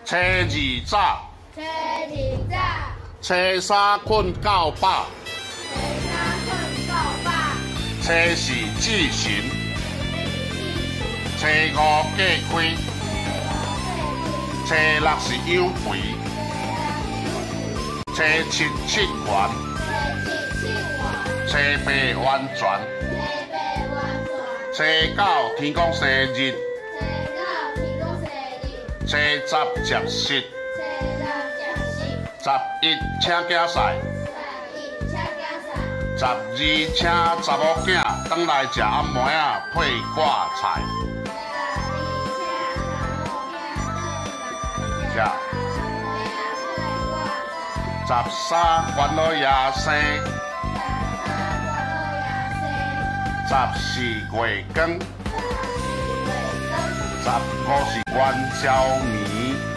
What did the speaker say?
初二早，初二早，初三睏到飽，初三睏到飽，初四祭神，初五隔開，初六是養肥，初七七元，初八完全，初九天公生日，初十食食，十一請囝婿，十二請查某囝轉來食暗暝仔配掛菜。食。十三關老爺生，十四月光，十五是元宵暝。